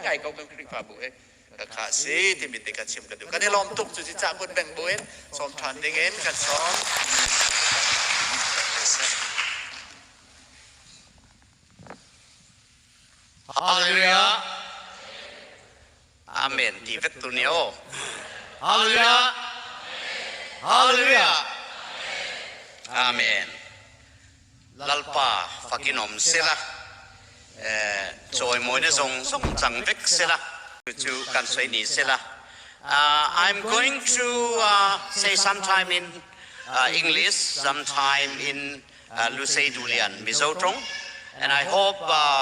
ngai ko kan Khrihfabu hi. Ka kha si timi te ka chim ka duh. Kan i lawm tuk cu cicah kut beng buin sawm ṭhan dingin kan sawm. Hallelujah. Amen ti vek tu ni aw. Hallelujah. Hallelujah. Amen. Lalpa fakin om sela. Chawimawina zawng zawng chang vek sela. Chu kan sawi ni sela. I'm going to say sometime in English, sometime in Lusei Duhlian Mizo tawng, and I hope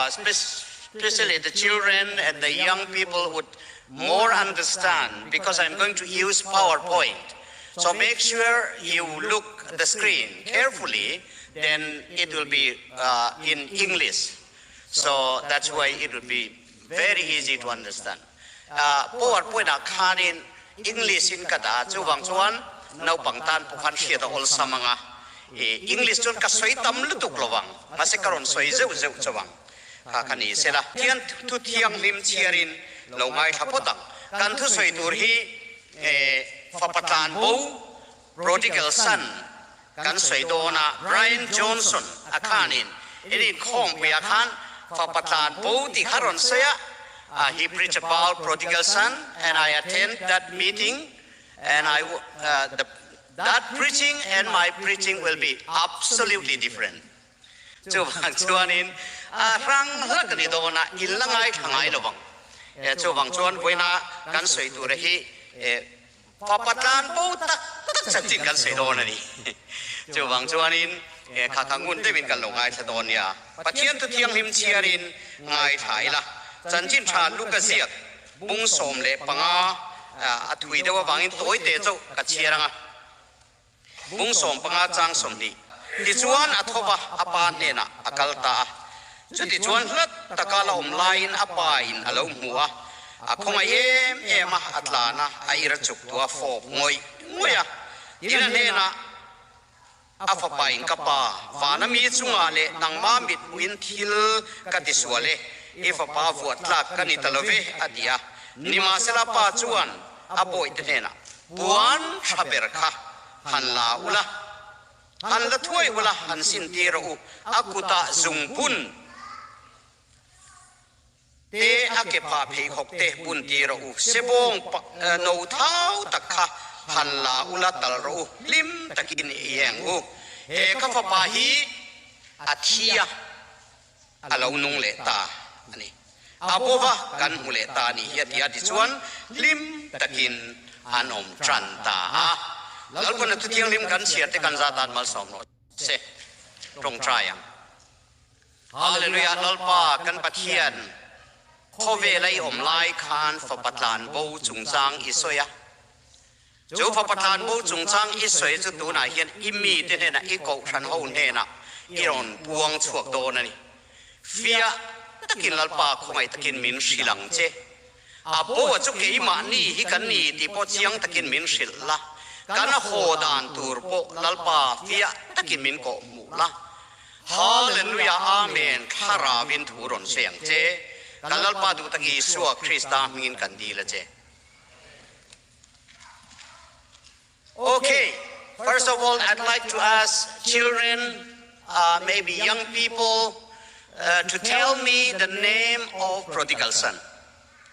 especially the children and the young people would more understand because I'm going to use PowerPoint. So make sure you look at the screen carefully, then it will be in English. So that's why it will be very easy to understand. PowerPoint ah khanin English in ka dah chuvang chuan naupang tan pawh khan hriat a awlsam anga English chuan ka sawi tam lutuk lovang mahse ka rawn sawi zeuh zeuh chauh ang kha kha ni sela. Thian thu thianghlim chhiarin lo ngaithla phawt ang. Kan thusawi tur hi fapa tlan bo, prodigal son, kan sawi dawn a, Brian Johnson a khanin in inkhawmpuiah khan fapa tlan bo tih kha rawn sawi a, he preached about prodigal son and I attend that meeting and I the that preaching and my preaching will be absolutely different. Chuvang chuanin a hrang hlak a ni dawn a, in la ngaithla ngai lo vang. Chuvang chuan vawiina kan sawi tura hi fapa tlan bo tak tak chanchin kan sawi dawn a ni. Chuvang chuanin kha kha ngun deuhin kan lo ngaithla dawn nia. Pathian thu thianghlim chhiarin ngaithla ila, chanchin tha Luka ziak bung 15 a thui deuh avangin tawi te chauh ka chhiar ang a. Bung 15 chang 20. Tichuan a tho va, a pa hnenah a kal ta a. Chutichuan hlat taka la awm laiin a pa in a lo hmu a, a khawngaih em em a, a tlan a, a ir a chuk tu a fawp ngawih ngawih a. Tin a hnenah a fapa in ka pa, vana mi chungah leh nangmah mithmuhin thil ka ti sual e, i fapa vuah tlak ka ni ta lo ve, a ti a. Nimahsela pa chuan a bawihte hnenah, Puan tha ber kha han la ula, han la thuai ula, han sintir rawh u, a kutah zungbun te, a ke phah pheikhawk te bun tir rawh u, sebawng no thau tak kha han la ula tal rawh u, hlim takin i eng u. He ka fapa hi a thi a. A lo nung leh ta a ni. A bova kan hmu leh ta a nih hi a ti a, tichuan hlim takin an awm tan ta a. Lalpawn a thuthianghlim kan chhiar te kan zat tan malsawm rawh se. Tawngtai ang. Hallelujah Lalpa kan Pathian khawvela i awm lai khan fapa tlan bo chungchang i sawi a. Chu fapa tlan bo chungchang i sawi chu tunah hian i mite hnenah i kohhran ho hnenah i rawn puang chhuak dawn a ni. Fiah takin Lalpa khawngaih takin min hrilh ang che. A bo chu keimahni hi kan ni tih pawh chiang takin min hrilh la, kan haw dan tur pawh Lalpa fiah takin min kawh hmuh la. Hallelujah Amen Thlarauin thu rawn sawi ang che. Kan Lalpa duh tak Isua Krista hmingin kan dil a che. Okay, first of all, I'd like to ask children, uh, maybe young people, uh, to tell me the name of prodigal son.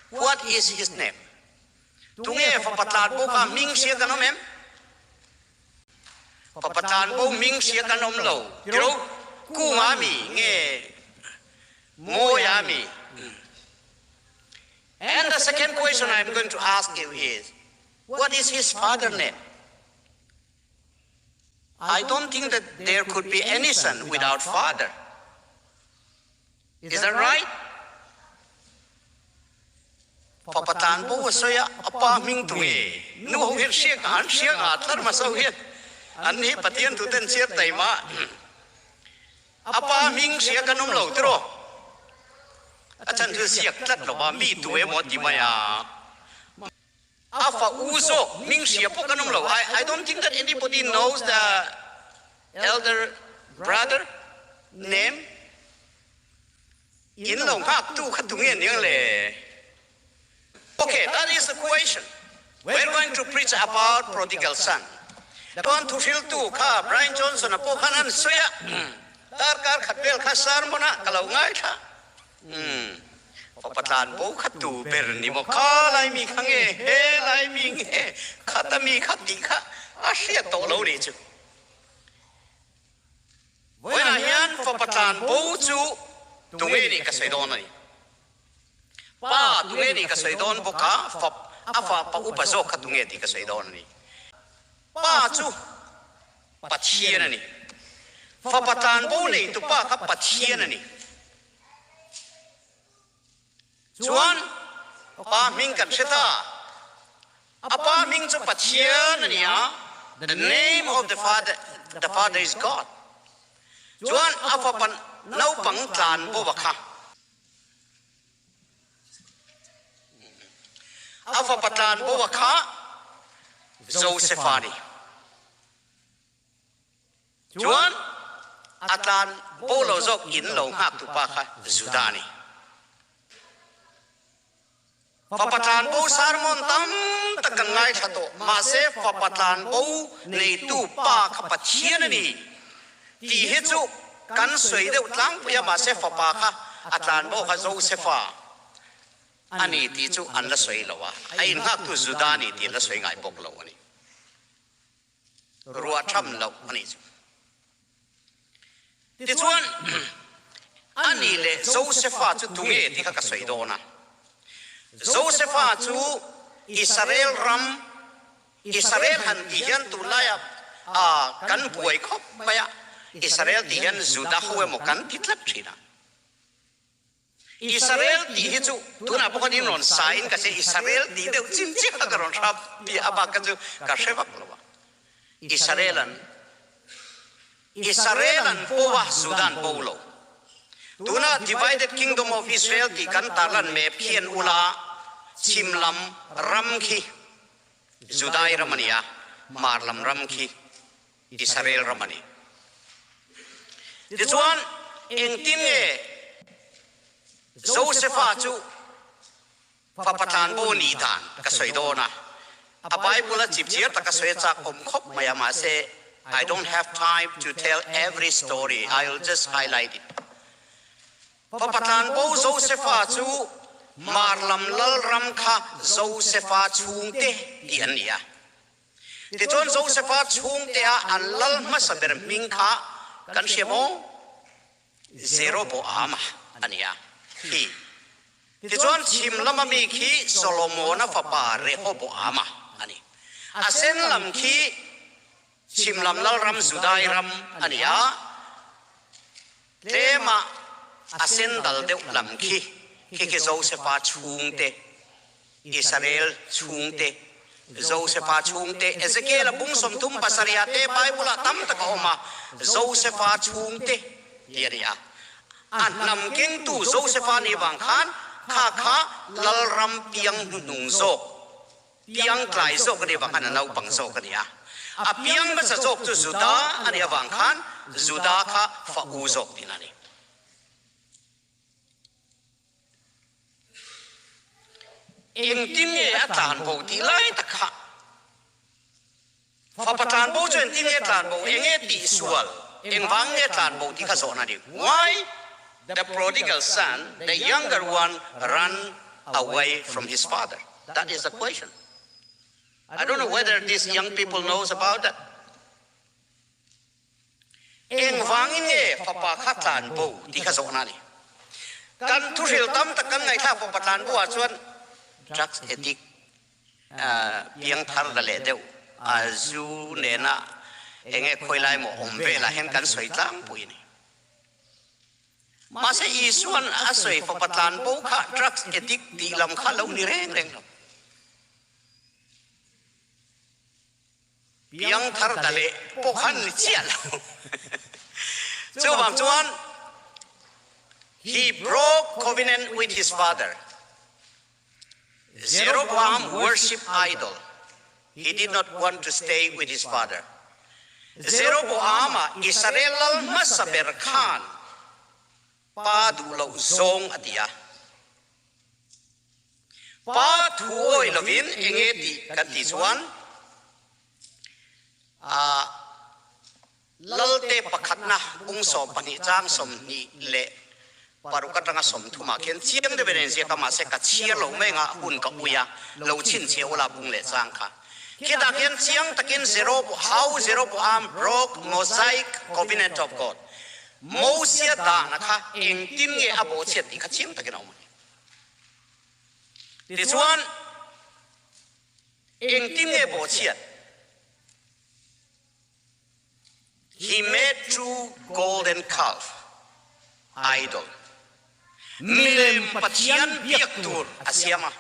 What is his name? Tunge fapa tlan bo kha hming hria kan awm em? Fapa tlan bo hming hria kan awm lo. Tiro kunga mi nge mawia mi? And the second question I'm going to ask you is, what is his father name? I don't think that there could be any son without father. Is that right? Fapa tlan bo a sawi a, a pa hming tu nge? Nu ho hian hriak an hriak a, tlar hmasa ho hian an hi Pathian thu ten chhiar taima. A pa hming hria kan awm lo tiraw? A chan chu ziak tlat lo va, mi tu emaw ti mai a. A fa u zawk hming hria pawh kan awm lo. I I don't think that anybody knows the elder brother name. In lo nghak tu kha tu nge niang le? is the question. We're going to preach about prodigal son. Chuan thuhriltu kha Brian Johnson-a pawh khan an sawi a, darkar khat vel kha sermon-ah ka lo ngaithla. Umm, fapa tlan bo kha tu ber ni maw? Kha lai mi kha nge, he lai mi nge, khata mi kha tih kha a hriat tawh lo nih chu. Vawiinah hian fapa tlan bo chu tunge nih ka sawi dawn a ni. Pa tunge nih ka sawi dawn bawk a, fap a fapa upa zawk kha tunge tih ka sawi dawn a ni. Pa chu Pathian a ni. Fapa tlan bo neitu pa kha Pathian a ni. Chuan Pa hming kan hre ta. A Pa hming chu Pathian a ni a, the name of the father, the father is God. Chuan a fapa naupang tlan bo a kha. A fapa tlan bo a kha Josefa a ni. Chuan a tlan bo lo zawk in lo nghaktu pa kha Judah a ni. Fapa tlan bo sermon tam tak kan ngaithla tawh, mahse fapa tlan bo neitu pa kha Pathian a ni tih hi chu kan sawi deuh tlangpui a, mahse fapa kha a tlan bo kha Josefa a ni tih chu an la sawi lo a, a innghaktu Judah a ni tih an la sawi ngai bawk lo a ni. Ruah tham loh a nih chu. Tichuan, a nih leh Josefa chu tunge tih kha ka sawi dawn a. Josefa chu Israel ram, Israel han tih hian tunlaiah kan buai khawp mai a, Israel tih hian Juda ho emaw kan ti tlat thin a. Israel tih hi chu tunah pawh khan in rawn sa in ka che Israel tih deuh chin chiah kha ka rawn hra pi a bak kha chu ka hre vak lo a. Israel an Israel an po a Judah an po lo. Tunah Divided Kingdom of Israel tih kan tarlan map khi an ula chhim lam ram khi Judai ram a ni a, hmar lam ram khi Israel ram a ni. Tichuan, engtin nge Josefa chu fapa tlanbo nih dan ka sawi dawn a? A Bible a chipchiar taka sawi a chak awm khawp mai a, mahse I don't have time to tell every story, I will just highlight it. Fapa tlanbo Josefa chu Mar lam lalram kha Josefa chhungte tih an ni a. Tichuan Josefa chhungtea an lal hmasa ber hming kha kan hria maw? Jeroboama a ni a khi. Tichuan chhim lama mi khi Solomona fapa Rehoboama a ni. A sen lam khi chhim lam lalram Judai ram a ni a, tlema a sen dal deuh lam khi khi khi Josefa chhungte Israel chhungte, Josefa chhungte, Ezekiel-a bung 37 te Bible-ah tam tak a awm a, Josefa chhungte tih a ni a. A hnam kengtu Josefa nih vang khan kha kha Lalram piang hnuhnung zawk, piang tlai zawk a nih vang khan a naupang zawk a ni a. A piang hmasa zawk chu Juda a nih avang khan Juda kha fa u zawk tihna a ni. Engtin nge a tlan bo tih lai tak kha? Fapa tlan bo chu engtin nge tlan bo, eng nge tih sual, engvang nge tlan bo tih kha zawhna a ni. Why the prodigal son, the younger one, run away from his father? That is the question. I don't know whether these young people knows about that. Engvangin nge fapa kha tlan bo tih kha zawhna a ni. Kan thuhril tam tak kan ngaihthlak fapa tlan bo ah chuan drugs addict piang thar la leh deuh a zu nena enge khawi lai maw awm velah hian kan sawi tlangpui a ni. Mahse Isuan a sawi fapa tlan bo kha drugs addict tih lam kha lo ni reng reng lo. Piangthar ta leh pawh khan ni chiah lo. Chuvang chuan he broke covenant with his father. Jeroboam worship idol. He did not want to stay with his father. Jeroboama Israel lal hmasa ber khan Pa duh loh zawng a ti a. Pa thu. thu awih lovin eng nge tih kan tih chuan ah Lalte pakhatna bung 12 chang 26 atanga 30 ah khian chiang deuhin a inziak a, mahse ka chhiar lo mai anga hun ka ui a, lo chhinchhiah ula bung leh chang kha. Khitah khian chiang takin Jerobo, how Jeroboam broke Mosaic covenant of God, Mosia dahna kha engtin nge a bawhchhiat tih kha chiang takin a awm a ni. Tichuan, engtin nge bawhchhiat? He made two golden calf idol, milem pathian biak tur a siam a.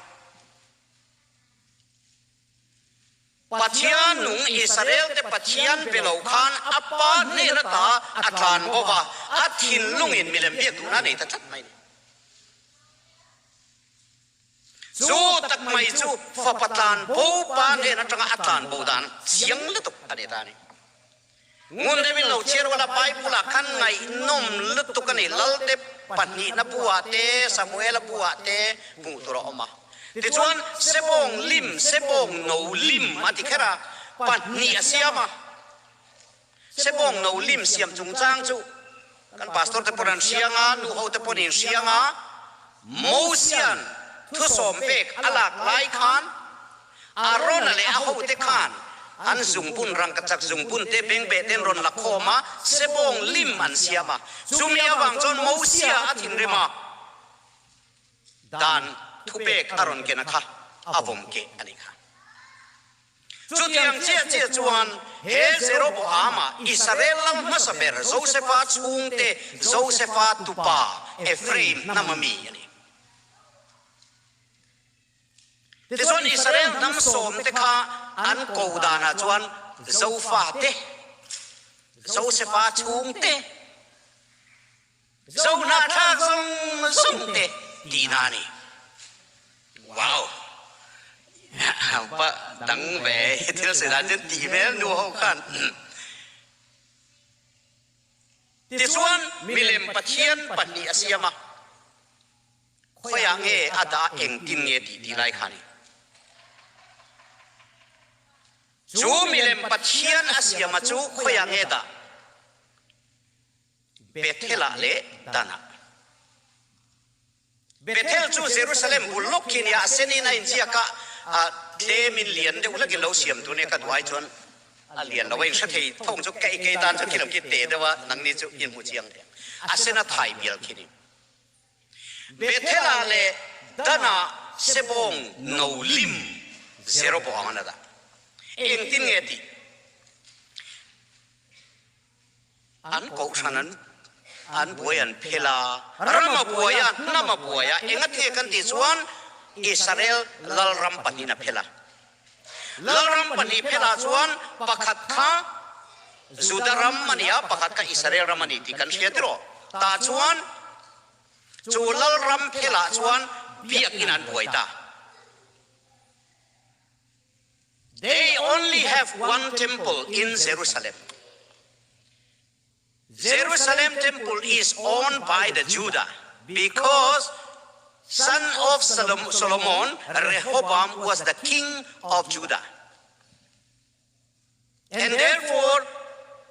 Pathian nung Israel te Pathian pe lo khan a pa hnen ata a tlan bo va, a thinlungin milem biak duhna a nei ta tlat mai a ni. Chu tak mai chu fapa tlan bo pa hnen atanga a tlan bo dan chiang lutuk a ni ta a ni. Ngun deuhin lo chhiar ula Bible ah khan ngaihnawm lutuk a ni. Lalte pahnihna buah te, Samuela buah te hmuh tur a awm a. Tichuan sebawng lim, sebawng no lim a ti kher a, pahnih a siam a. Sebawng no lim siam chungchang chu kan pastor te pawn an hriang a, nu ho te pawn in hriang a, Mosian thusawm pek a lak lai khan Arona leh a hote khan an zungbun rangkachak zungbun te bengbeh ten rawn la khawm a, sebawng lim an siam a. Chumi avang chuan Mosia a thinrim a, dan thupek a rawn ken a kha a vawm keh a nih kha. Chutiang chiah chiah chuan he Jeroboama, Israel lam hmasa ber Josefa chhungte Josefa tupa Ephraim hnama mi a ni. Tichuan Israel hnam sawmte kha an ko danah chuan Zofate, Josefa chhungte, Zohnahthlak zawng zawngte tihna a ni. Wow! Pa dang ve thil sawi dan chuan tih hmel nu ho khan. Tichuan milem Pathian pahnih a siam a. Khawiah nge a dah engtin nge tih tih lai kha a ni. Chu milem Pathian a siama chu khawiah nge dah? Bethel-ah leh Dan-ah. Bethel chu Jerusalem bul lawk khi nia, a senin a inziak a, a tlemin lian deuh hlakin lo siam tur nia ka duh ai chuan a lian lo a, in hre thei thawng chu ka ikei tan chuan khi lam khi te deuh a, nangni chu in hmu chiang hle. A sen a thai bial khi ni. Bethel-ah leh Dan-ah sebawng no lim Jeroboam an a dah. Engtin nge tih? An kohhran an an buai an phel a, ram a buai a, hnam a buai a, eng a thei kan tih chuan Israel lalram pahnihin a phel a. Lalram pahnih phelah chuan pakhat kha Juda ram a ni a, pakhat kha Israel ram a ni tih kan hria tiraw? Tah chuan chu lalram phelah chuan biakinn an buai ta. They only have one temple in Jerusalem. Jerusalem temple is owned by the Judah because son of Solomon, Rehoboam was the king of Judah. And therefore,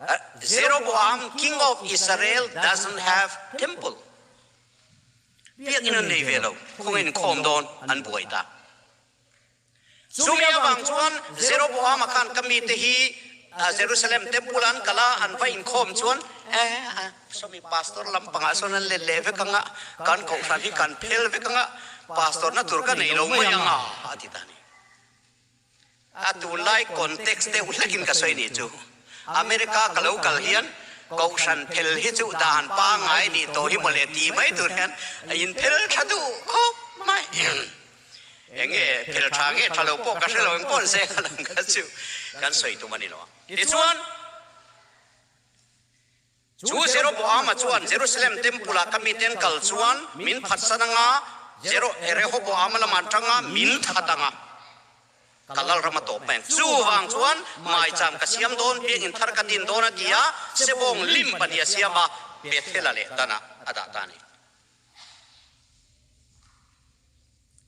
uh, Jeroboam, king of Israel, doesn't have temple. Biakinn an nei ve lo, khawngin khawm dawn an buai ta. Chumi avang chuan Jeroboama khan ka mite hi Jerusalem temple an kal a, an va inkhawm chuan, Eh, sawmi pastor lampangah sawn an let leh vek ang a, kan kohhran hi kan phel vek ang a, pastor na tur ka nei lo mai ang a, a ti ta a ni. A tunlai context deuh hlekin ka sawi nih chu. America ka lo kal hian kohhran phel hi chu dan pangngai nih tawh hi mawle ti mai tur hian a inphel tha duh khawp mai. Eng nge phel tha nge tha lo pawh ka hre lo eng pawh an se ka lang kha chu kan sawi tum a ni lo a. Tichuan, chu Jeroboama chuan Jerusalem temple ah ka miten kal chuan min phatsan anga, Jero Rehoboama lamah an tang a, min that anga, ka lalram a tawp mai ang. Chuvang chuan maicham ka siam dawn, biakinn thar ka din dawn a ti a, sebawng lim pahnih a siam a, Bethel-a leh Dan-ah a dah ta a ni.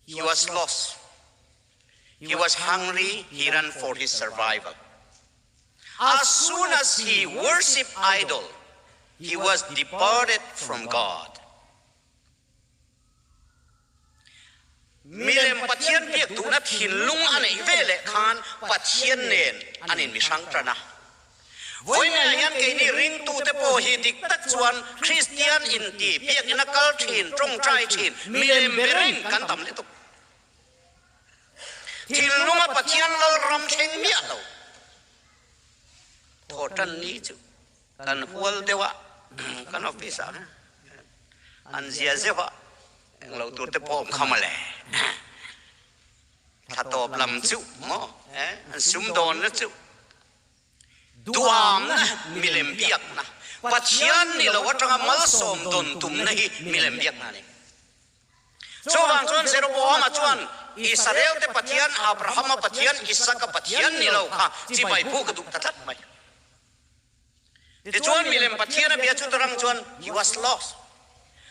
He was lost. He was hungry, he ran for his survival. As soon as he worshiped idol, he was departed from God. Milem Pathian biak duhna thinlung a neih ve leh khan Pathian nen an inmihrang tan a. Vawiinah hian keini ringtute pawh hi dik tak chuan Kristian inti, biakina kal thin, tawngtai thin, milem be reng kan tam lutuk. Thinlunga Pathian lalram thleng miah lo thaw tan ni chu kan hual deuh a, kan office ah an zia zeuh a, englo tur te pawh awm kha mawle. Thla tawp lam chu maw an sumdawnna chu duamna milem biakna, Pathian ni lo atanga malsawm dawn tumna hi milem biakna a ni. Chuvang chuan Jeroboama chuan Israelte Pathian, Abrahama Pathian, Isaka Pathian ni lo kha chibai phu ka duh ta tlat mai. Tichuan milem Pathian a bia chu tarang chuan he was lost.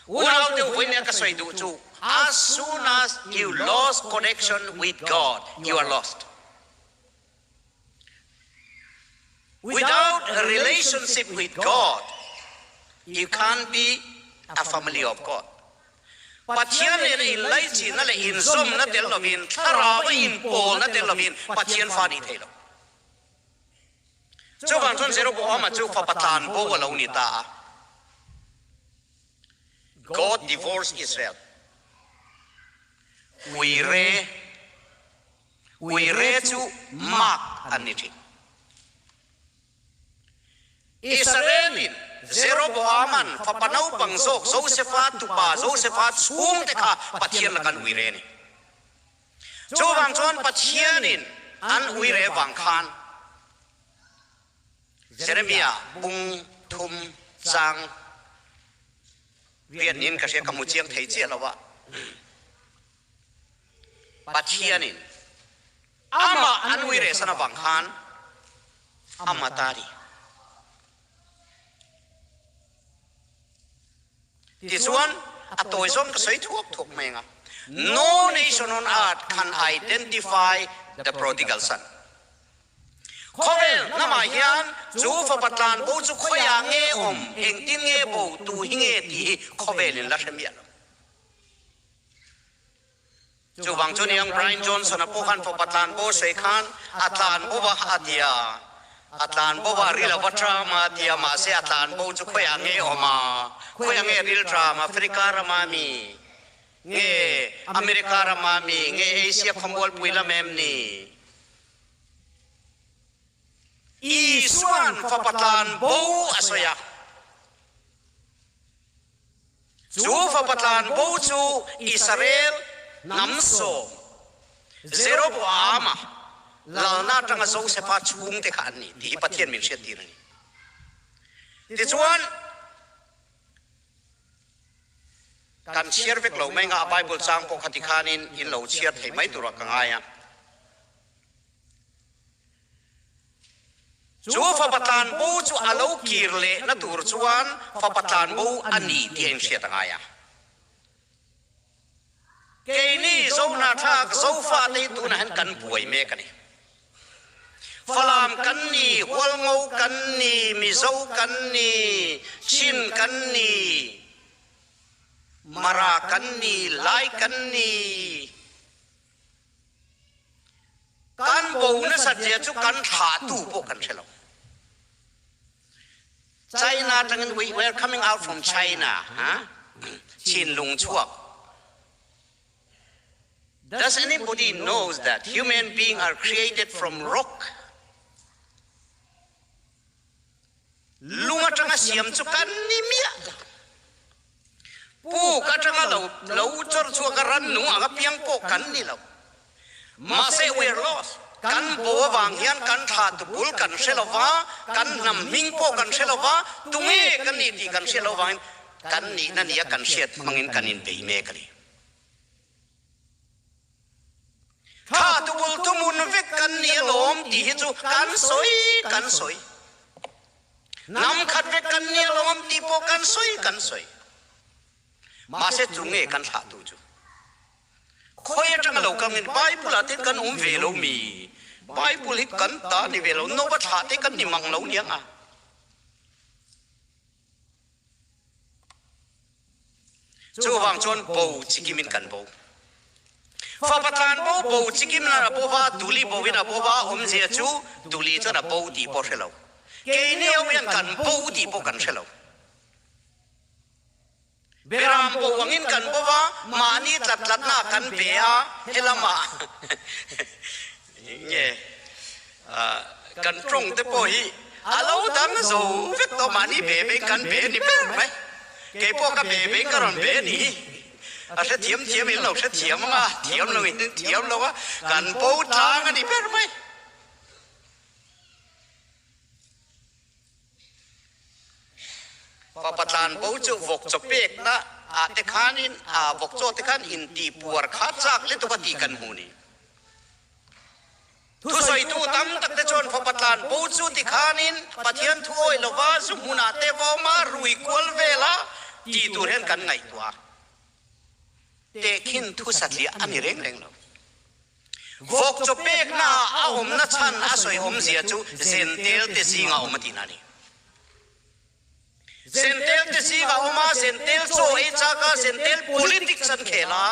Unau deuh vawiin ka sawi duh chu as soon as you lost connection with God, you are lost. Without a relationship with God, you can't be a family of God. Pathian nena inlaichinna leh inzawmna tel lovin, thlarau a inpawlna tel lovin Pathian fa nih thei lo. Chuvang chuan Jeroboama chu fapa tlan bo a lo ni ta a. God divorced Israel. Uire. Uire chu mak an ni thin. Israel-in Jeroboaman fapa naupang zawk Josefa tupa Josefa chhungte kha Pathian laka an uire a ni. Chuvang chuan Pathianin an uire vang khan Jeremia bung thum chang rianin ka hria ka hmu chiang thei chiah lo a. Pathianin amah an uirehsan avang khan ama ta a ni. Tichuan, a tawi zawng ka sawi thuak thuak mai ang a, No nation on earth can identify the prodigal son. Khawvel hnamah hian chu fapa tlan bo chu khawiah nge awm, engtin nge bo tu hi nge tih hi khawvelin la hre miah lo. Chuvang chu niang Brian Johnson-a pawh khan fapa tlan bo sawi khan a tlan bo a a ti a, a tlan bo a ril a va tram a ti a, mahse a tlan bo chu khawiah nge awm a, khawiah nge ril tram, Africa rama mi nge America rama mi nge Asia khawmualpui lam em ni? Isua'n fapa tlan bo a sawi a. Chu fapa tlan bo chu Israel hnam sawm Jeroboama lalna atanga Josefa chhungte kha an ni tih hi Pathian min hriattir a ni. Tichuan, kan chhiar vek lo mai nga a Bible chang pawh kha tikhanin in lo chhiar thei mai turah ka ngai a. Chu fapa tlan bo chu a lo kir lehna tur chuan fapa tlan bo a ni tih a inhriat a ngai a. Keini Zohnahthlak Zofate hi tunah hian kan buai mek a ni. Falam kan ni, Hualngo kan ni, Mizo kan ni, Chin kan ni, Mara kan ni, Lai kan ni, Kan bo nasat zia chu kan thlahtu pawh kan hre lo. China atangin we were coming out from China, ha? Chinlung chhuak. Does anybody knows that human being are created from rock? Lung atanga siam chu kan ni miah lo. Puk atanga lo lo chawr chhuak a rannung anga piang pawh kan ni lo. Mahse we are lost. Kan bo avang hian kan thla tupul kan hre lo va, kan hnam hming pawh kan hre lo va, tunge kan ni tih kan hriat loh avangin kan nihna nia kan hriat hmangin kan inbei mek a ni. Thla tupul thuhmun vek kan ni alawm tih hi chu kan sawi kan sawi. Hnam khat vek kan ni alawm tih pawh kan sawi kan sawi. Mahse chu nge kan thlahtu chu? Khawi atanga lo kal ngin Bible ah te kan awm ve lo mi? Bible hi kan ta ni ve lo, Nova thlah te kan ni mang lo niang a. Chuvang chuan bo chikim in kan bo. Fapa tlan bo bo chikim nan a bo va, tuli bo in a bo va, awmzia chu tuli chuan a bo tih pawh hre lo. Keini ho hian kan bo tih pawh kan hre lo. Beram bo angin kan bo va, mahni tlat tlatna kan pe a, helamah nge kan tawng te pawh hi a lo dang zo vek tawh, mahni be bein kan be a ni ber mai. Kei pawh ka be bein ka rawn be a ni hi. A hrethiam thiam in lo hrethiam ang a, thiam lo in thiam lo a, kan bo tlang a ni ber mai. Fapa tlanbo chu vawk chaw pekna ah te khanin ah vawk chaw te khan intih puar kha chak lutuk a tih kan hmu ni. Thusawitu tam tak te chuan fapa tlanbo chu ti khanin Pathian thu awih lova zu hmunah te vawma rui kual vela tih tur hian kan ngaihtuah a. Tehkhin thu satliah a ni reng reng lo. Vawk chaw pekna ah a awmna chhan a sawi awmzia chu zentel te zingah awm a tihna a ni. Zentel te zingah awm a, zentel chaw ei chak a, zentel politics an khel a,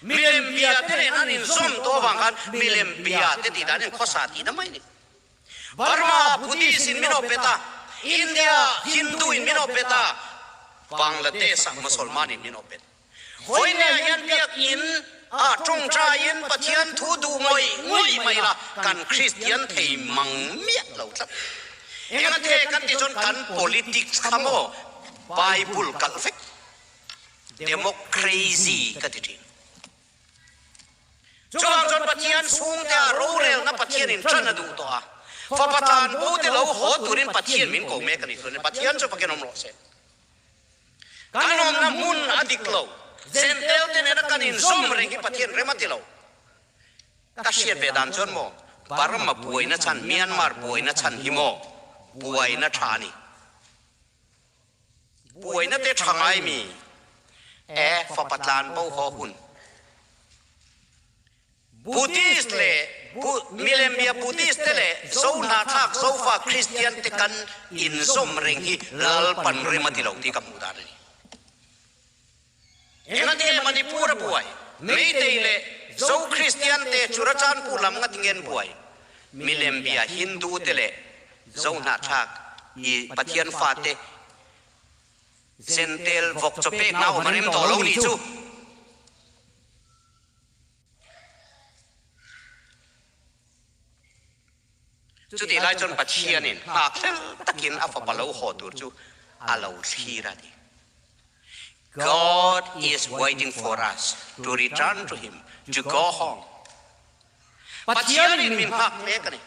milem bia te nen an inzawm tawh avang khan milem bia te tih dan in khawsa tihna mai a ni. Burma Buddhist in min awp bet a, India Hindu in min awp bet a, Bangladesh ah Mosolman in min awp bet. Vawinia hian biakinn ah tawngtaiin Pathian thu duh ngawih ngawih mai la, kan Kristian thei mang miah lo tlat. Enga the kan tih chuan kan politics kha maw Bible kalh vek, democrazy ka ti thin. Chuvang chuan Pathian chhungte ah rorelna Pathianin tan a duh tawh a, fapa tlan bo te lo haw turin Pathian min ko mek a ni. Chuan Pathian chu fakin awm rawh se. Kan awmna hmun a dik lo. Zentel te nena kan inzawm reng hi Pathian rem a ti lo. Ka hriat ve dan chuan maw Burma buaina chhan, Myanmar buaina chhan hi maw buaina tha a ni. Buaina te tha ngai mi e fapa tlan bo haw hun. Buddhist leh milembia Buddhist te leh Zohnahthlak Zofa Kristian te kan inzawm reng hi Lalpan rem a ti lo tih ka hmuh dan a ni. Engati nge Manipur a buai? Meitei leh Zo Kristian te Churachandpur lam ngati nge an buai? Milembia Hindu te leh Zohnahthlak i Pathian fate Zentel vawk chaw pek na awm a rem tawh lo nih chu. Chutih lai chuan Pathianin nghakhlel takin a fapa lo haw tur chu a lo thlir a ni. God is waiting for us to return to him, to go home. Pathianin min nghak mek a ni.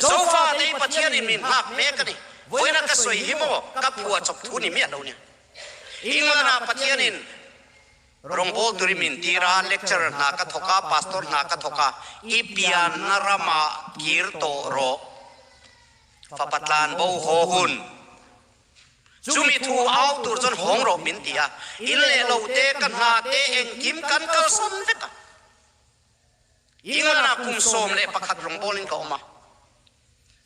Zofa te hi Pathianin min nghak mek a ni. Vawiina ka sawi hi maw ka phuah chawp thu ni miah lo nia. England-ah Pathianin Rawngbawl turin min tir a, lecturer hna ka thawk a, pastor hna ka thawk a, i pianna ramah kir tawh rawh. Fapa tlan bo haw hun. Chumi thu au tur chuan hawng rawh min ti a, in leh lo te, ka hna te engkim kan kalsawn vek a. England-ah kum 11 rawngbawlin ka awm a,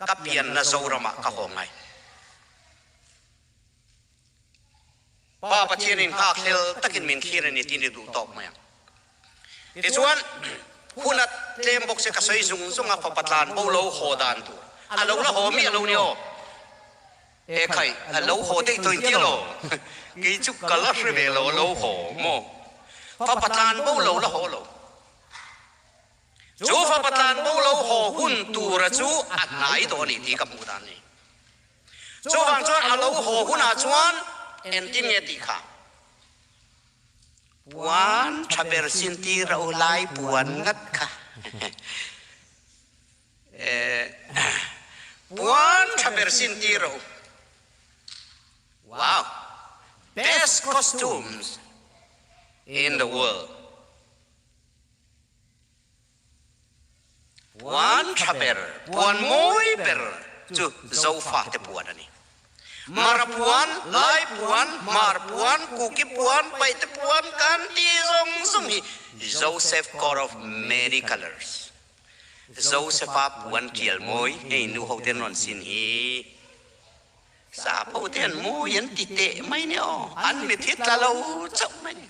ka pianna Zoramah ka haw ngai. Pa Pathianin nghakhlel takin min thlir a ni tih ni duh tawk mai ang. Tichuan, hun a tlem bawk se ka sawi zung zung a, fapa tlan bo lo haw dan tur a lo la haw miah lo ni aw. E khai, a lo haw daih tawh inti alaw? Kei chu ka la hre ve lo, a lo haw maw? Fapa tlan bo lo la haw lo. Chu fapa tlan bo lo haw hun tura chu a hnai tawh a ni tih ka hmuh dan a ni. Chuvang chuan a lo haw hunah chuan engtin nge tih kha? Puan tha ber sin tir a u lai puan ngat kha. Puan tha ber sin tir a u. Wow! Best costumes in the world. Puan tha ber, puan mawi ber chu Zofate puan a ni. Mara puan, Lai puan, Hmar puan, Kuki puan, Paihte puan kan ti zawng zawng hi Joseph coat of many colours, Josepha puan tial mawi hei nu ho ten rawn sin hi sap ho te an mawi an ti teh mai nia aw, an mit hi tla lo chauh mai ni.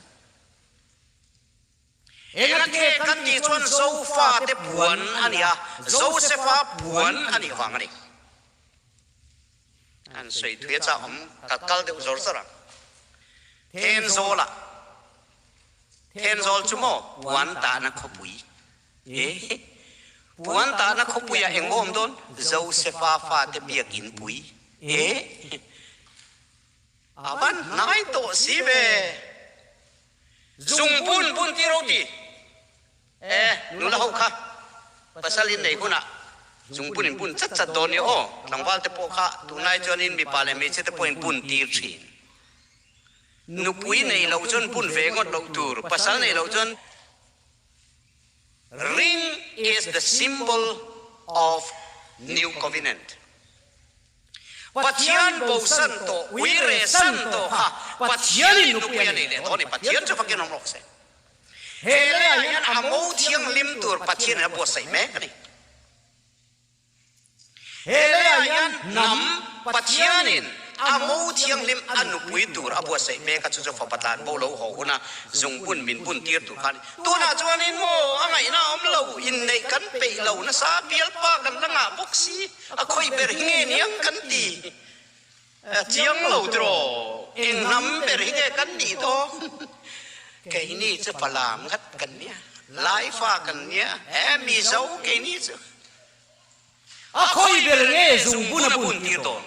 Engati kan tih chuan Zofa te puan a ni a, Josepha puan a nih vang a ni. An sawi thui a chak awm ka kal deuh zawr zawr ang. Thenzawl ah, Thenzawl chu maw puan tahna khawpui e, puan tahna khawpui ah eng awm dawn Josepha fate biakin pui e, a van hnai tawh si ve. Zung bun bun ti ro ti e nula ho kha pasal in nei hunah zung bun in bun chat chat dawn nia aw tlangval te pawh kha tunlai chuan in mipa leh hmeichhia te pawh in bun tir thin nupui nei loh chuan bun ve ngawt loh tur pasal nei loh chuan Ring is the symbol of new covenant. Pathian bosan tawh, uire san tawh kha Pathianin nupui a nei leh tawh a ni. Pathian chu fakin awm rawh se. He leiah hian a mo thianghlim tur Pathianin a buatsaih mek a ni. He leiah hian hnam Pathianin a mo thianghlim a nupui tur a buatsaih mek a, chu chu fapa tlan bo lo haw huna zungbun min bun tir tur kha a ni. Tunah chuanin maw a ngaihna a awm lo, inneih kan peih lo nasa, bialpa kan la ngah bawk si, a khawih ber hi nge niang kan ti chiang lo tiraw, eng hnam ber hi nge kan nih dawn? Keini chu Falam ngat kan nia, Laifa kan nia, he Mizo keini chu. A khawi ber nge zungbun a bun tir dawn?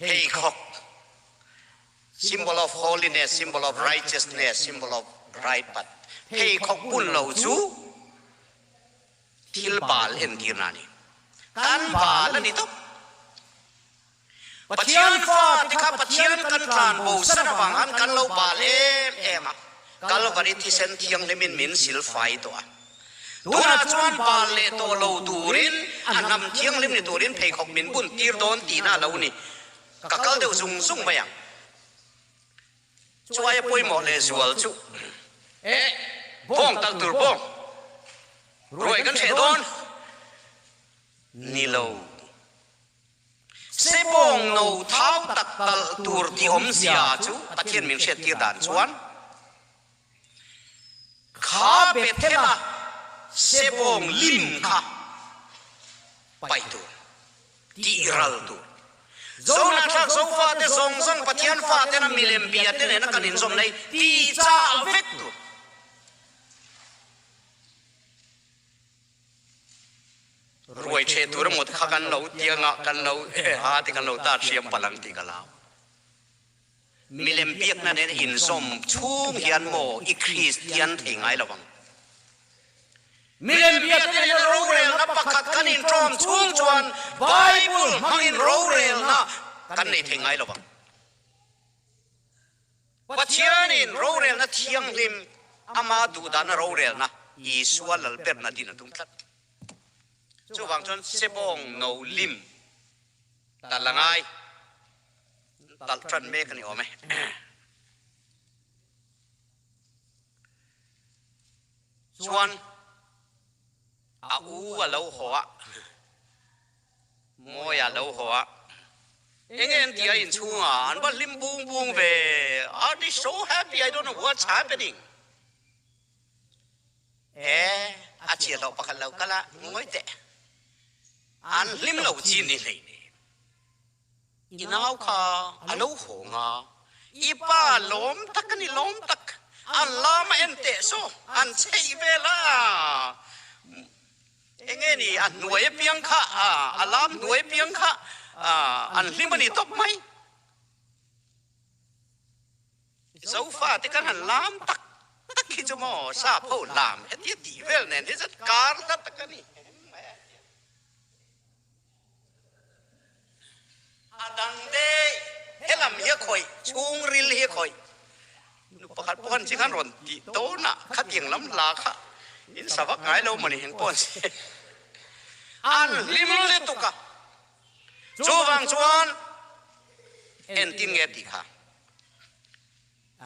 Pheikhawk, symbol of holiness, symbol of righteousness, symbol of right path. Pheikhawk bun lo chu thil bal entirna a ni. Kan bal a ni tawp. Pathian fa te kha Pathian kan tlan bo san avang khan kan lo bal em em a, Kalvari thisen thianghlimin min sil fai tawh a. Tunah chuan bal leh tawh lo turin a hnam thianghlim ni turin pheikhawk min bun tir dawn tihna a lo ni. Ka kal deuh zung zung mai ang. Chuai a pawimawh leh zual chu eh bawng talh tur bawng ruai kan hreh dawn ni lo. Sebawng no thau tak talh tur ti awmzia chu Pathian min hriattir dan chuan, Kha Bethela sebawng lim kha paih tur, tih ral tur. Zohnahthlak Zofate zawng zawng Pathian fatena milem bia te nena kan inzawm nei tih chah vek tur. Ruai ṭheh tur emaw te kha kan lo tiangah kan lo ha te kan lo tat hriam palh ang tih ka lau. Milem biakna nen inzawm chhung hian maw i Kristian thei ngai lo ang. Milem biakna nena rorelna pakhat kan inṭawm chhung chuan Bible hmangin rorelna kan nei thei ngai lo ang. Pathianin rorelna thianghlim, ama duhdana rorelna, Isua lalberna din a tum tlat. Chuvang chuan sebawng no lim talh a ngai, talh tan mek a ni awm e. Chuan a u a lo haw a. Mawi a lo haw a, eng eng tia inchhung a an va hlim bung bung ve, are they so happy, I don't know what's happening. E, a chhiahhlawh pakhat lo kal a, ngawi teh, an hlim lo chi ni hlei ne. I nau kha a lo haw nga, i pa lawm tak a ni lawm tak, an lam a en teh saw, an chheih vel a. Enge ni a hnuai apiang kha a lam hnuai apiang kha an hlim a ni tawp mai. Zofa te kan han lam tak tak hi chu maw sap ho lam hetia tih vel nen hi chuan kar hla tak a ni. A dang dei helam hi a khawih chhungril hi a khawih. Nu pakhat pawh khan chi khan rawn tih dawn a, khatiang lam hla kha. In sa vak ngai lo mawni heng pawh an si. An hlim lutuk a. Chuvang chuan entin nge tih kha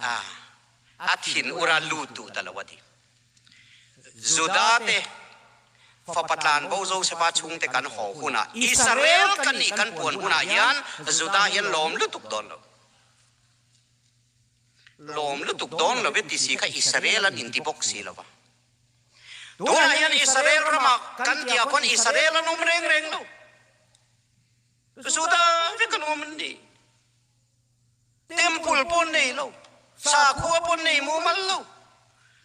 a a thin ura lut duh ta lo a ti. Juda te fapa tlan bo Josefa chhungte kan haw hunah Israel kan nih kan puan hunah hian Juda hian lawm lutuk dawn lo. Lawm lutuk dawn lo e ti si kha Israel an inti bawk si lo va. Tunah hian Israel ramah kan tihah khuan Israel an awm reng reng lo. Juda vek an awm an ni. Temple pawh an nei lo, sakhua pawh an nei mumal lo.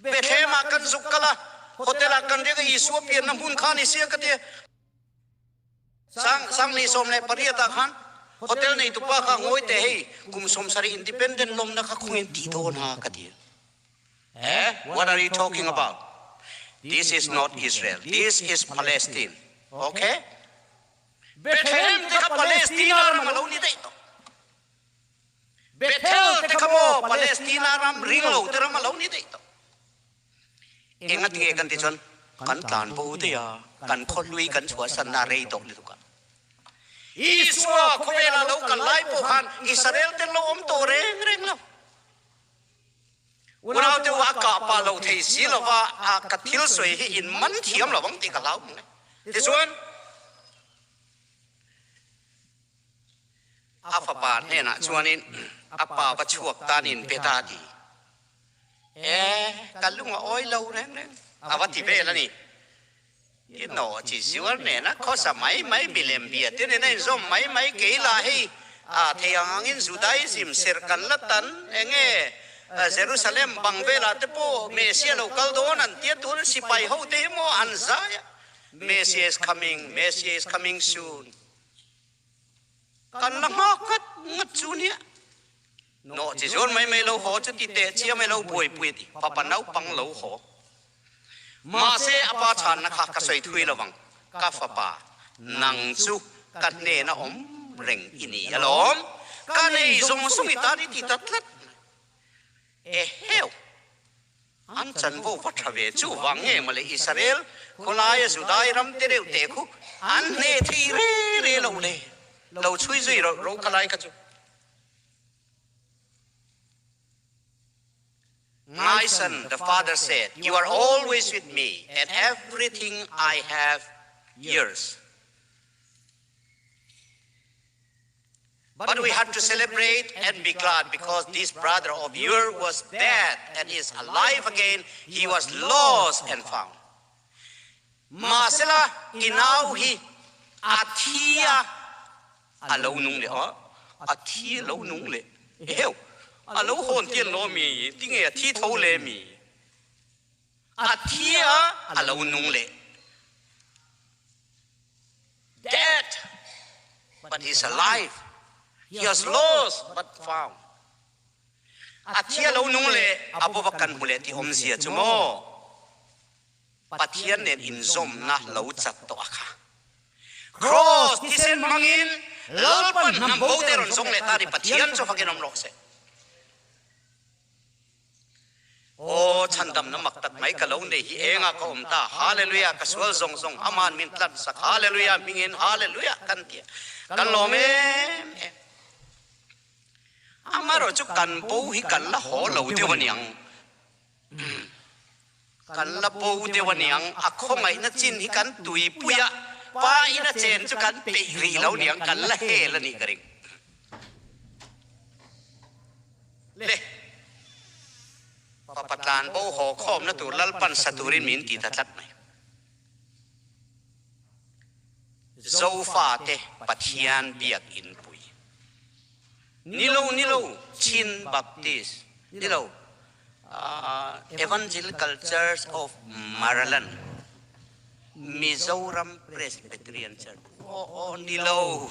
Bethlehem-ah kan zuk kal a, hotel-ah kan riak a, Isua pianna hmun kha a ni sia ka ti a. Sang Sanghnih 18 ah khan hotel neitupa kha ngawi teh hei kum 70 independent lawmna kha khawngin tih dawn a ka ti. Eh? What are you talking about? This is not Israel. This is Palestine. Okay? Bethlehem te kha Palestina ram a lo ni daih tawh. Bethel te kha maw Palestina ram ringlo te ram a lo ni daih tawh. Enga tinge kan ti chuan kan tlan bo daih a, kan khawhlui kan chhuahsanna a rei tawh lutuk a. Isua khawvela lo kal lai pawh khan Israel te lo awm tawh reng reng lo. Unaute u a kah pah lo thei si lova a ka thil sawi hi in man thiam lo ang tih ka hlau mang e. Tichuan a fapa hnenah chuanin a pa va chhuak tan in pe ta ti. E, ka lung a awi lo reng reng a va ti vel a ni. I nawh chi zuar nena khawsa mai mai milem bia te nena inzawm mai mai kei lah hei a thei ang angin Judaism serh kan la tan enge Jerusalem bang velah te pawh Messiah lo kal dawn an tia tun sipai ho te hi maw an zai a Messiah is coming, Messiah is coming soon. Kan la nghak ngat ngat chu nia. Nawh chi zual mai mai lo haw chu ti teh chiam e lo buaipui a ti. Fapa naupang lo haw. Mahse a pa chhanna kha ka sawi thui lovang. Ka fapa, nang chu ka hnena awm reng i ni alawm. Ka nei zawng zawng i tan i ti ta tlat mai. Eheu! An chanvo va tha ve chu vang nge mawle Israel khawlaia Judai ram te reuh teh khu an hneh thei re re lo le. Lo chhui zui ro ro ka lai kha chu. My son, the father said, you are always with me and everything I have yours. But we had to celebrate and be glad because this brother of yours was dead and is alive again. He was lost and found. Mahsela i nau hi a thi a, a lo nung leh a, a thi a lo nung leh. Eheu, a lo hawn tian lo mi, tinge a thi tho le mi? A thi a, a lo nung leh. Dead, but he's alive. He was lost, but found. A thi a lo nung leh, a bawva kan hmu leh tih awmzia chu maw? Pathian nen inzawmna lo chat tawh a kha. Kraws thisen hmangin Lalpan hnam bo te rawn zawng leh ta ni Pathian chu fakin awm rawh se. Aw, chhandamna mak tak mai ka lo nei hi engah ka awm ta, Hallelujah, ka sual zawng zawng aman min tlan sak, Hallelujah, hmingin Hallelujah kan ti a, kan lawm em em. Amaherawh chu kan bo hi kan la haw lo deuh a niang. Kan la bo deuh a niang, a khawngaihna chin hi kan tuipui a, pa in a chen chu kan peih rih lo niang, kan la hel a nih ka ring. Le, fapa tlan bo haw khawmna tur Lalpan sa turin min ti ta tlat mai. Zofate Pathian biak inpui. Ni lo, ni lo, Chin Baptist, ni lo, Evangelical Church of Maraland, Mizoram Presbyterian Church, aw, aw, ni lo.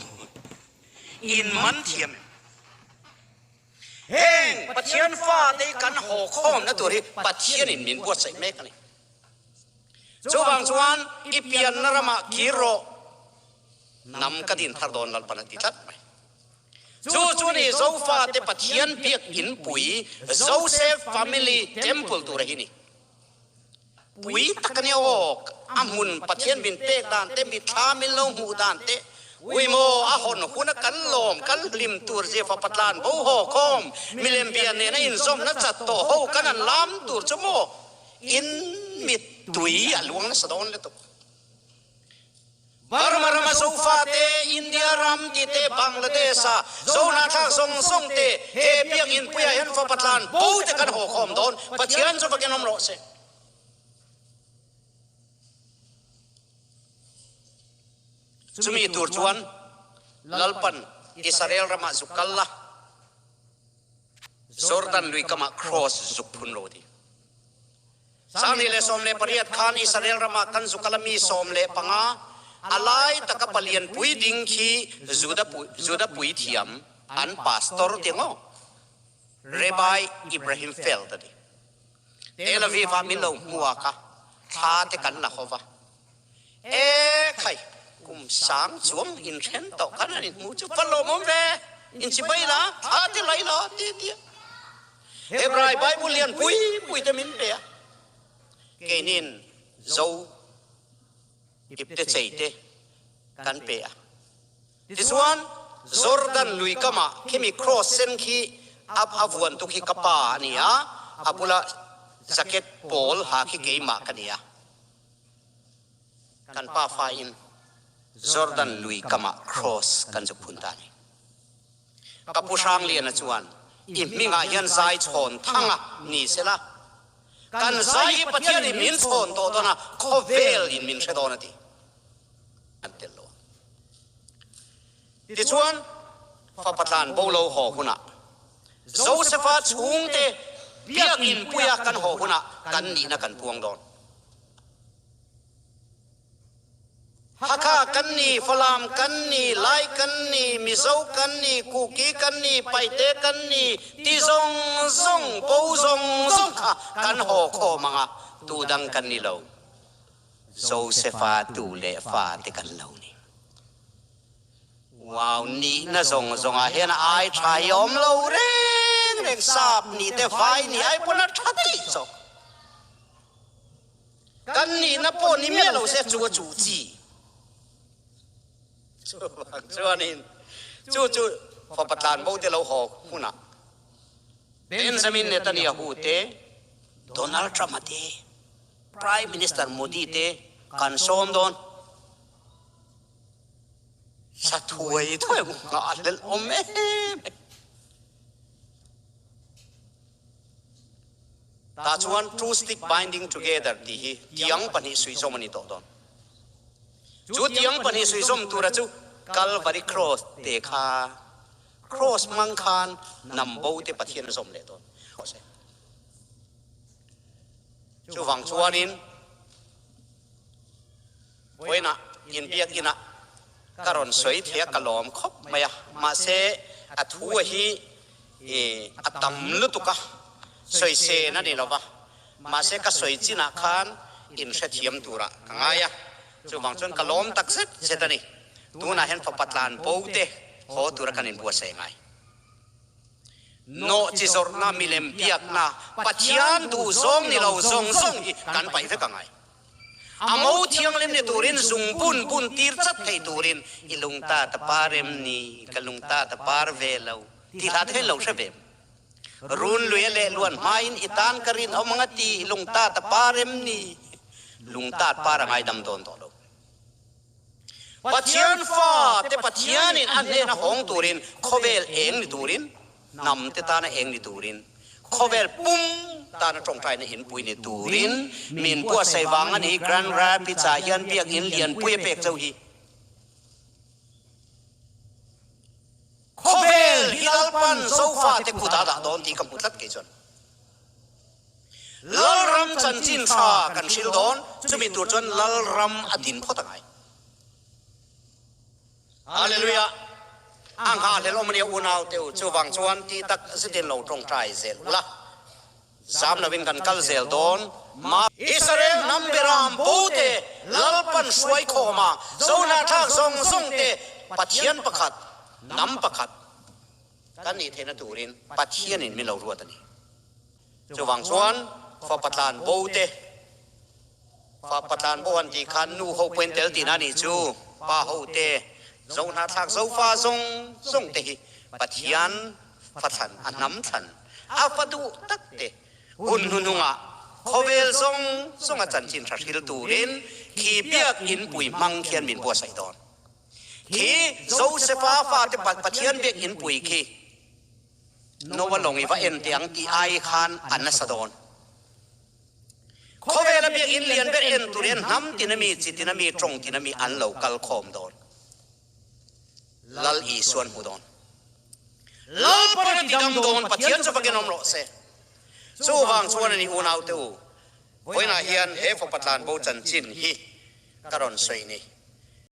In man thiam em? Heng Pathian fate hi kan haw khawmna tur hi Pathianin min buatsaih mek a ni. Chuvang chuan i pianna ramah kir rawh, hnam ka din thar dawn Lalpan a ti tlat mai. Chu chu ni Zofate Pathian biak inpui Joseph Family Temple tura hi ni. Pui tak a nia aw, a hmun Pathian min pek dan te, mitthla min lo hmuh dan te, ui maw a hawn hun a kan lawm, kan hlim tur zia fapa tlan bo haw khawm, milem bia nena inzawmna chat tawh ho kan han lam tur chu maw in mittui a luang nasa dawn lutuk. Burma rama Zofate, India ram ti te, Bangladesh-a Zohnahthlak zawng zawng te he biakinn puiah hian fapa tlan bo te kan haw khawm dawn, Pathian chu vakin awm rawh se. Chumi tur chuan Lalpan Israel ramah zuk kal la, Jordan lui kamah cross zuk phun rawh ti. 2018 khan Israel ramah kan zukal a mi 15, a lai taka palian pui ding khi Juda Juda puithiam an pastor ti ngaw Rabbi Ibrahim Feld a ni. Tel Aviv ah min lo hmu a kha thla te kan la ho va. E khai, kum sang chuang inthen tawh khan an inhmu chu va lawmawm ve, inchibai la, thla te lai la ti tia. Hebrai Bible lian pui pui te min pe a, keinin Zo ipte chei te kan pe a. Tichuan, Jordan lui kamah khimi cross sen khi a a vuan tu khi ka pa a ni a, a bula jacket pawl ha khi keimah ka ni a. Kan pa fa in Jordan lui kamah cross kan zuk phun ta a ni. Ka Pu Hrangliana chuan, I hmingah hian zai chhawn thang a ni sela, kan zai hi Pathianin min chhawn tawh dawn a, khawvel in min hre dawn a ti. An tel lo ang. Tichuan, fapa tlan bo lo haw hunah, Josefa chhungte biakinn puia kan haw hunah kan nihna kan puang dawn. Hakha kan ni, Falam kan ni, Lai kan ni, Mizo kan ni, Kuki kan ni, Paite kan ni ti zawng zawng, bo zawng zawng kha kan haw khawm ang a, tu dang kan ni lo. Josefa tu leh fa te kan lo ni. Wow, nihna zawng zawngah hian a ai tha hi a awm lo reng reng, sap nih te vai nih ai pawn a tha daih zawk. Kan nihna pawh ni miah lo se chu a chuh chi. Chuvang chuanin chu chu fapa tlanbo te lo haw hunah Benjamin Netanyahu te, Donald Trump-a te, Prime Minister Modi te kan sawm dawn. Sa thuai thuai nghah hlelh awm em em. Tah chuan two stick binding together tih hi tiang pahnih suihzawm a ni tawh dawn. Chu tiang pahnih suihzawm tura chu Calvary Cross te kha Cross hmang khan hnam bo te Pathian a zawm leh dawn. Chuvang chuanin Vawiinah inbiakinah ka rawn sawi thei a, ka lawm khawp mai a, mahse a thu a hi a tam lutuk a, sawi sen a ni lo va, mahse ka sawi chinah khan inhrethiam turah ka ngai a, chuvang chuan ka lawm tak zet zet a ni. Tunah hian fapa tlan bo te haw tura kan inbuatsaih ngai. Nawh chi zawrhna, milem biakna, Pathian duh zawng ni lo zawng zawng hi kan paih vek a ngai. A mo thianghlim ni turin zung bun bun tir chat thei turin i lung ta ta par em ni, ka lung ta ta par ve lo ti hla te kha in lo hre ve em? Run lui a leh luan hmain i tan ka rin awm anga ti i lung ta ta par em ni, lung tat par a ngaidam dawn tawh lo. Pathian fa te Pathianin a hnena hawng turin khawvel eng ni turin Hnam te tana eng ni turin, khawvel pum tana tawngtaina inpui ni turin min buatsaih vang a ni. Grand Rapids-ah hian biakinn lianpui a pek chauh hi. Khawvel hi Lalpan Zofa te kut a dah dawn tih ka hmu tlat kei chuan. Lalram chanchin tha kan hril dawn, chumi tur chuan Lalram a din phawt a ngai. Hallelujah! A nghahhlelh awm a nia unau te u, chuvang chuan tih tak zetin lo tawngtai zel ula, zam lovin kan kal zel dawn. Ma. Israel hnam beram bo te, Lalpan hruai khawma zohnahthlak zawng zawng te Pathian pakhat, hnam pakhat kan nih theihna turin Pathianin min lo ruat a ni. Chuvang chuan fapa tlan bo te. Fa patlan bo an tih khan nu ho pawhin tel tihna a nih chu. Pa ho te, Zohnahthlak Zofa zawng zawng te hi Pathian fathlan a hnam thlan a fa duh tak te hun hnuhnungah khawvel zawng zawnga chanchin tha hril turin khi biakinpui hmang khian min buatsaih dawn. Khi Josefa fate Pathian biakinpui khi Noah lawng i va en teh ang tih ai khan a nasa dawn. Khawvela biakin lian ber en tur hian hnam tina mi, chi tina mi, tawng tina mi an lo kal khawm dawn. Lal Isuan hmu dawn. Lal pawn a ti dam dawn, Pathian chu fakin awm rawh se. Chuvang chuan a ni unaute u, vawiinah hian he fapa tlanbo chanchin hi ka rawn sawi ni.